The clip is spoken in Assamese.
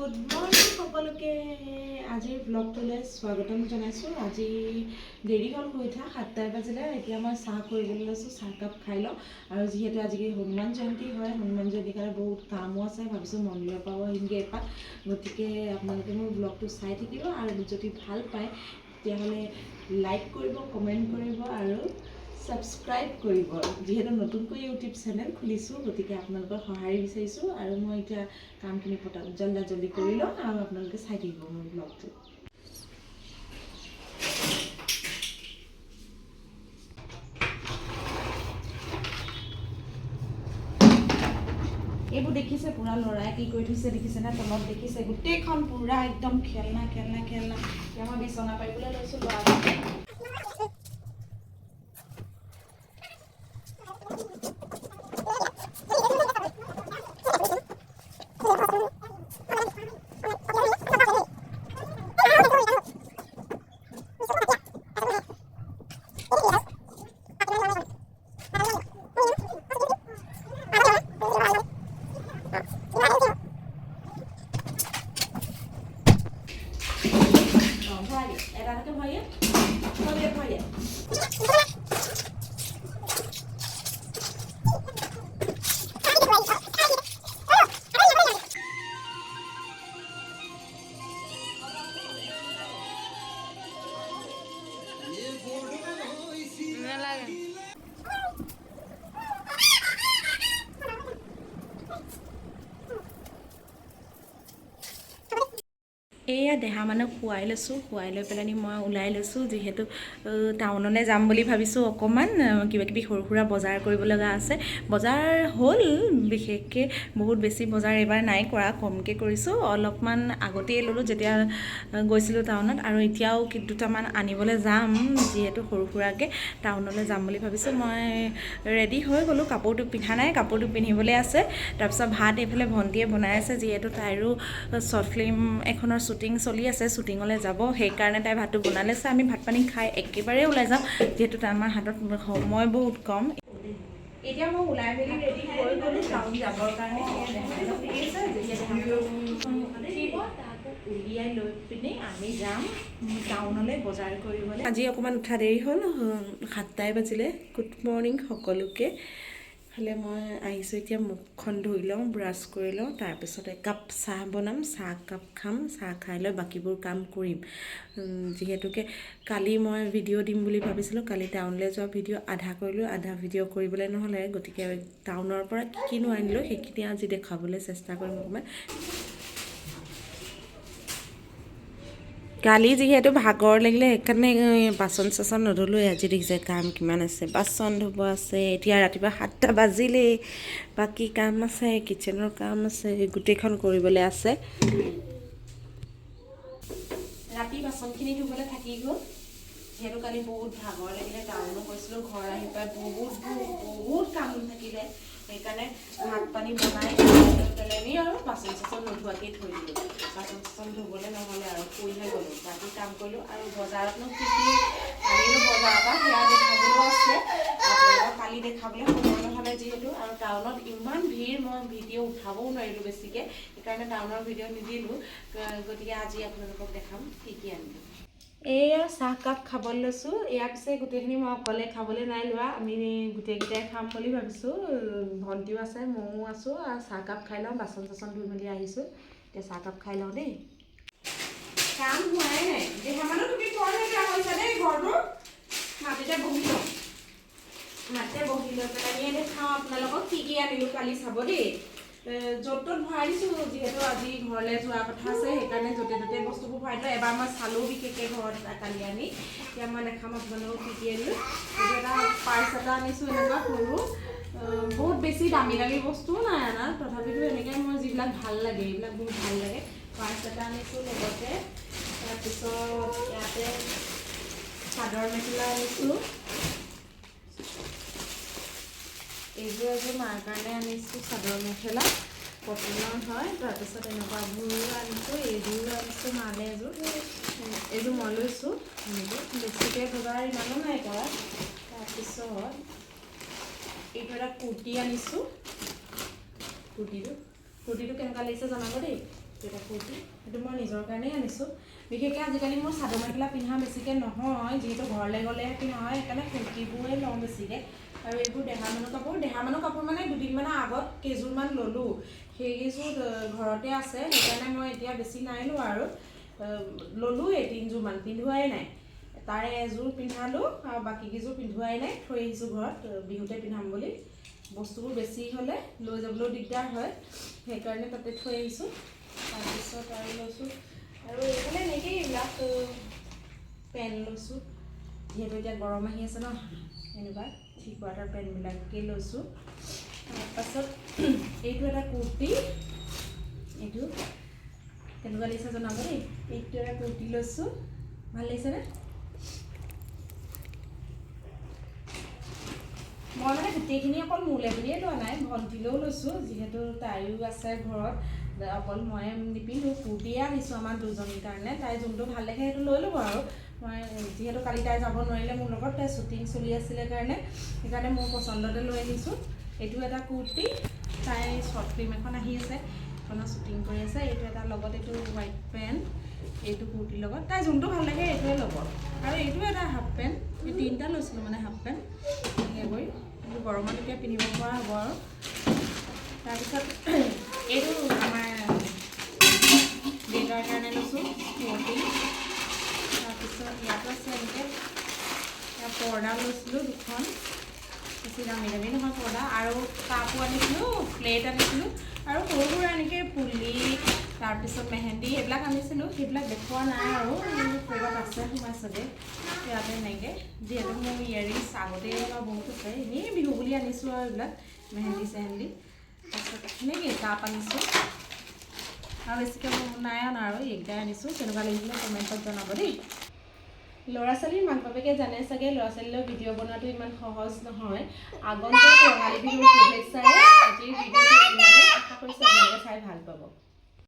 গুড মৰ্ণিং সকলোকে। আজিৰ ব্লগটোলৈ স্বাগতম জনাইছোঁ। আজি দেৰি হ'ল শুই উঠা, 7টাই বাজিলে। এতিয়া মই চাহ কৰিবলৈ লৈছোঁ, চাহকাপ খাই লওঁ। আৰু যিহেতু আজি হনুমান জয়ন্তী হয়, হনুমান জয়ন্তীৰ কাৰণে বহুত কামো আছে, ভাবিছোঁ মন্দিৰৰ পৰাও আহিমগৈ এপাক। গতিকে আপোনালোকে মোৰ ব্লগটো চাই থাকিব আৰু যদি ভাল পায়, তেতিয়াহ'লে লাইক কৰিব, কমেণ্ট কৰিব আৰু ছাবস্ক্ৰাইব কৰিব। যিহেতু নতুনকৈ ইউটিউব চেনেল খুলিছোঁ, গতিকে আপোনালোকৰ সঁহাৰি বিচাৰিছোঁ। আৰু মই এতিয়া কামখিনি পতা জল্দা জল্দি কৰি লওঁ আৰু আপোনালোকে চাই থাকিব মোৰ ব্লগটো। এইবোৰ দেখিছে, পূৰা ল'ৰাই কি কৰি থৈছে দেখিছে নে? তলত দেখিছে, গোটেইখন পূৰা একদম খেলনা, খেলনা, খেলনা। এতিয়া মই বিচনা পাৰিবলৈ লৈছোঁ ল'ৰা। অঁ, ভৰাই দিয়া, এটা এটাকৈ ভৰাই দিয়া, চব ইয়াত ভৰাই দিয়া। নালাগে। এয়া দেহা মানুহক শুৱাই লৈছোঁ। শুৱাই লৈ পেলানি মই ওলাই লৈছোঁ, যিহেতু টাউনলৈ যাম বুলি ভাবিছোঁ। অকণমান কিবা কিবি সৰু সুৰা বজাৰ কৰিব লগা আছে। বজাৰ হ'ল, বিশেষকৈ বহুত বেছি বজাৰ এইবাৰ নাই কৰা, কমকৈ কৰিছোঁ। অলপমান আগতেই ল'লোঁ যেতিয়া গৈছিলোঁ টাউনত আৰু এতিয়াও দুটামান আনিবলৈ যাম, যিহেতু সৰু সুৰাকৈ টাউনলৈ যাম বুলি ভাবিছোঁ। মই ৰেডি হৈ গ'লোঁ, কাপোৰটো পিন্ধা নাই, কাপোৰটো পিন্ধিবলৈ আছে। তাৰপিছত ভাত এইফালে ভণ্টিয়ে বনাই আছে, যিহেতু তাইৰো শ্বৰ্ট ফিল্ম এখনৰ শ্বুটিং চলি আছে, শ্বুটিঙলৈ যাব, সেইকাৰণে তাই ভাতটো বনাই লৈছে। আমি ভাত পানী খাই একেবাৰে ওলাই যাম, যিহেতু আমাৰ হাতত সময় বহুত কম। এতিয়া মই ওলাই মেলি ৰেডি হৈ গ'লোঁ টাউন যাবৰ কাৰণে। সেয়া দেহামানক শুই আছে, যেতিয়া দেহামানক উঠিব, তাকো উলিয়াই লৈ পিনে আমি যাম টাউনলৈ বজাৰ কৰিবলৈ। আজি অকণমান উঠা দেৰি হ'ল, 7টাই বাজিলে। গুড মৰ্ণিং সকলোকে। ইফালে মই আহিছোঁ, এতিয়া মুখখন ধুই লওঁ, ব্ৰাছ কৰি লওঁ, তাৰপিছত একাপ চাহ বনাম, চাহ একাপ খাম। চাহ খাই লৈ বাকীবোৰ কাম কৰিম। যিহেতুকে কালি মই ভিডিঅ' দিম বুলি ভাবিছিলোঁ, কালি টাউনলৈ যোৱা ভিডিঅ' আধা কৰিলোঁ, আধা ভিডিঅ' কৰিবলৈ নহ'লে। গতিকে টাউনৰ পৰা কি কিনো আনিলোঁ, সেইখিনি আজি দেখুৱাবলৈ চেষ্টা কৰিম অকণমান। কালি যিহেতু ভাগৰ লাগিলে, সেইকাৰণে বাচন চাচন নধুলোঁ। আজি দেখিছে কাম কিমান আছে, বাচন ধুব আছে। এতিয়া ৰাতিপুৱা 7টা বাজিলেই, বাকী কাম আছে, কিটচেনৰ কাম আছে, গোটেইখন কৰিবলৈ আছে। ৰাতি বাচনখিনি ধুবলৈ থাকি গ'ল, যিহেতু কালি বহুত ভাগৰ লাগিলে, টাউনো গৈছিলোঁ, ঘৰ আহি পাই বহুত বহুত কাম থাকিলে। সেইকাৰণে ভাত পানী বনাই লৈ পেলানি আৰু বাচন চাচন নোধোৱাকৈ থৈ দিলোঁ। বাচন চাচন ধুবলৈ নহ'লে আৰু শুইহে গ'লোঁ, বাকী কাম কৰিলোঁ। আৰু বজাৰতনো কি কি আনিলোঁ বজাৰৰ পৰা, সেয়া দেখাবলৈও আছে আপোনালোকক। কালি দেখাবলৈ সময় নহ'লে যিহেতু, আৰু টাউনত ইমান ভিৰ, মই ভিডিঅ' উঠাবও নোৱাৰিলোঁ বেছিকৈ, সেইকাৰণে টাউনৰ ভিডিঅ' নিদিলোঁ। গতিকে আজি আপোনালোকক দেখাম কি কি আনিলোঁ। এয়া চাহকাপ খাবলৈ লৈছোঁ। এয়া পিছে গোটেইখিনি মই অকলে খাবলৈ নাই লোৱা, আমি গোটেইকেইটাই খাম বুলি ভাবিছোঁ। ভণ্টিও আছে, ময়ো আছোঁ। আৰু চাহকাপ খাই লওঁ, বাচন চাচন ধুই মেলি আহিছোঁ। এতিয়া চাহকাপ খাই লওঁ দেই। কাম হোৱাই নাই। দেহা মানুহ, তুমি বৰ লেতেৰা কৰিছা দেই ঘৰটো। মাটিতে বহি লওঁ, মাটিতে বহি লৈ পেলাই এনে খাওঁ। আপোনালোকক কি কি আনিলোঁ কালি চাব দেই। য'ত ত'ত ভৰাই দিছোঁ, যিহেতু আজি ঘৰলৈ যোৱা কথা আছে, সেইকাৰণে য'তে ত'তে বস্তুবোৰ ভৰাই দিলোঁ। এবাৰ মই চালোঁ বিশেষকৈ ঘৰত কালি আনি। এতিয়া মই দেখাম আপোনালোকক কি কি আনিলোঁ। এইটো এটা পাৰ্চ এটা আনিছোঁ, এনেকুৱা সৰু। বহুত বেছি দামী দামী বস্তুও নাই অনা, তথাপিতো এনেকৈ মই যিবিলাক ভাল লাগে, এইবিলাক বহুত ভাল লাগে। পাৰ্চ এটা আনিছোঁ লগতে। তাৰপিছত ইয়াতে চাদৰ মেখেলা আনিছোঁ। এইযোৰ এযোৰ মাৰ কাৰণে আনিছোঁ চাদৰ মেখেলা, কটনৰ হয়। তাৰপিছত এনেকুৱাবোৰো আনিছোঁ, এইযোৰো আনিছোঁ মালে এযোৰ, এইযোৰ মই লৈছোঁ। এনেকৈ বেছিকৈ বজাৰ ইমানো নাই কৰা। তাৰপিছত এইটো এটা কুৰ্তি আনিছোঁ। কুৰ্তিটো কেনেকুৱা লাগিছে জনাব দেই। এইটো এটা কুৰ্তি। সেইটো মই নিজৰ কাৰণেই আনিছোঁ। বিশেষকৈ আজিকালি মোৰ চাদৰ মেখেলা পিন্ধা বেছিকৈ নহয়, যিহেতু ঘৰলৈ গ'লেহে পিন্ধা হয়, সেইকাৰণে কুৰ্তিবোৰে লওঁ বেছিকৈ। আৰু এইবোৰ দেহা মানুহ কাপোৰ। দেহা মানুহ কাপোৰ মানে দুদিনমানৰ আগত কেইযোৰমান ল'লোঁ, সেইকেইযোৰ ঘৰতে আছে, সেইকাৰণে মই এতিয়া বেছি নাই লোৱা আৰু। ল'লোৱেই তিনিযোৰমান, পিন্ধোৱাই নাই। তাৰে এযোৰ পিন্ধালোঁ আৰু বাকীকেইযোৰ পিন্ধোৱাই নাই, থৈ আহিছোঁ ঘৰত বিহুতে পিন্ধাম বুলি। বস্তুবোৰ বেছি হ'লে লৈ যাবলৈও দিগদাৰ হয়, সেইকাৰণে তাতে থৈ আহিছোঁ। তাৰপিছত আৰু লৈছোঁ আৰু এইফালে এনেকেই এইবিলাক পেণ্ট লৈছোঁ, যিহেতু এতিয়া গৰম আহি আছে ন, এনেকুৱা থ্ৰী কোৱাৰ্টাৰ পেণ্টবিলাকেই লৈছোঁ। তাৰপাছত এইটো এটা কুৰ্তি। এইটো কেনেকুৱা লাগিছে জনাব দেই। এইটো এটা কুৰ্তি লৈছোঁ, ভাল লাগিছেনে? মই মানে গোটেইখিনি অকল মোলৈ বুলিয়ে লোৱা নাই, ভণ্টিলৈও লৈছোঁ, যিহেতু তাইও আছে ঘৰত, অকল মই নিপিন্ধো। কুৰ্তিয়ে আনিছোঁ আমাৰ দুজনীৰ কাৰণে। তাই যোনটো ভাল দেখে সেইটো লৈ ল'ব আৰু। মই যিহেতু কালি তাই যাব নোৱাৰিলে মোৰ লগত, তাই শ্বুটিং চলি আছিলে কাৰণে, সেইকাৰণে মোৰ পচন্দতে লৈ আনিছোঁ। এইটো এটা কুৰ্তি। তাই শ্বৰ্ট ফিল্ম এখন আহি আছে, সেইখনৰ শ্বুটিং কৰি আছে। এইটো এটা লগত এইটো হোৱাইট পেণ্ট, এইটো কুৰ্তিৰ লগত তাই যোনটো ভাল লাগে এইটোৱে ল'ব। আৰু এইটো এটা হাফ পেণ্ট। এই তিনিটা লৈছিলোঁ মানে হাফ পেণ্ট এনেকৈ কৰি, কিন্তু গৰমত এতিয়া পিন্ধিব পৰা হ'ব আৰু। তাৰপিছত এইটো আমাৰ দেউতাৰ কাৰণে লৈছোঁ কুৰ্তি। তাৰপিছত ইয়াতো আছে এনেকৈ পৰ্দা লৈছিলোঁ দুখন, বেছি দামী দামী নহয় পৰ্দা। আৰু কাপো আনিছিলোঁ, প্লেট আনিছিলোঁ, আৰু সৰু সুৰা এনেকৈ পুলি, তাৰপিছত মেহেন্দি সেইবিলাক আনিছিলোঁ। সেইবিলাক দেখুওৱা নাই আৰু, ক'ৰবাত আছে সোমাই চাগে ইয়াতে এনেকৈ। যিহেতু মোৰ ইয়েৰিংছ আগতেই অলপ বহুত আছে, এনেই বিহু বুলি আনিছোঁ আৰু এইবিলাক মেহেন্দি চেহেন্দি। তাৰপিছত সেনেকৈয়ে কাপ আনিছোঁ আৰু বেছিকৈ মোৰ নাই অনা আৰু এইকেইটাই আনিছোঁ। কেনেকুৱা লাগিছিলে কমেণ্টত জনাব দেই। ল'ৰা ছোৱালীৰ মাক বাপেকে জানে চাগে, ল'ৰা ছোৱালীলৈ ভিডিঅ' বনোৱাটো ইমান সহজ নহয়। আগন্তুক ৰঙালী বিহুৰ শুভেচ্ছাৰে আজিৰ ভিডিঅ'টো ইমানেই। আশা কৰিছোঁ আপোনালোকে চাই ভাল পাব।